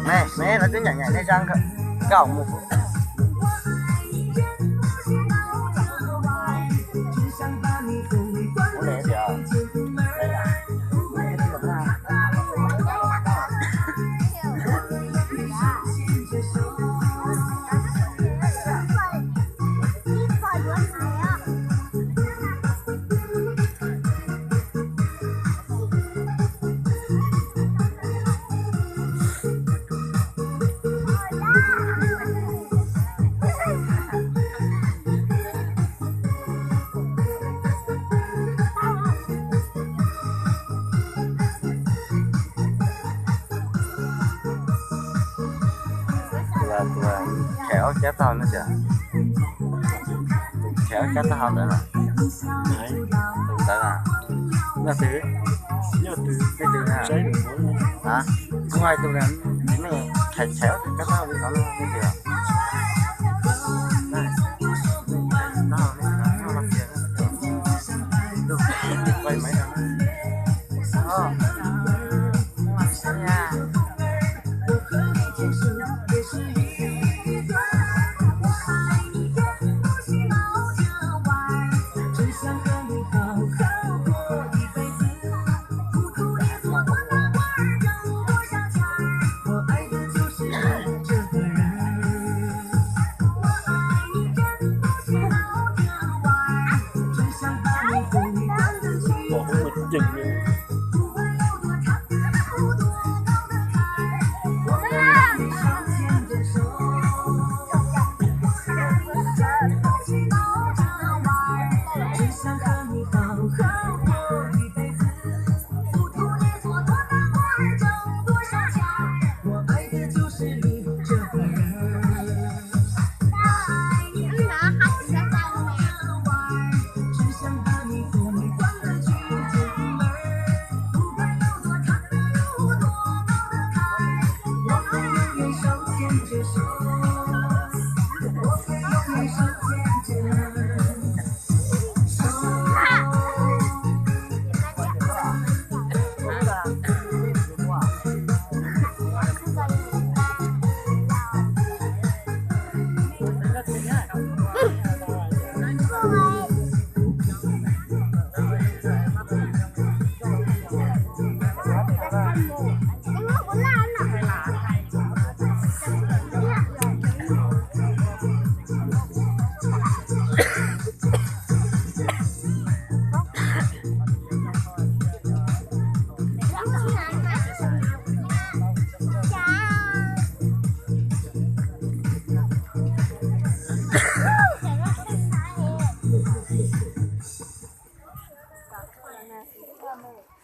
Nej, nej, lawv twb nyaim nyaim nej zaj nkauj mus. Tus, tus, tus, kham ob cab taug no tias, tus kham ob cab taug hauv ntawd na, tus ntawd na, yog twg, yog twg, twg, twg na? Kuv hais tus, nej kham, kham ob cab taug li no, nej twg?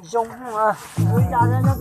Zoo.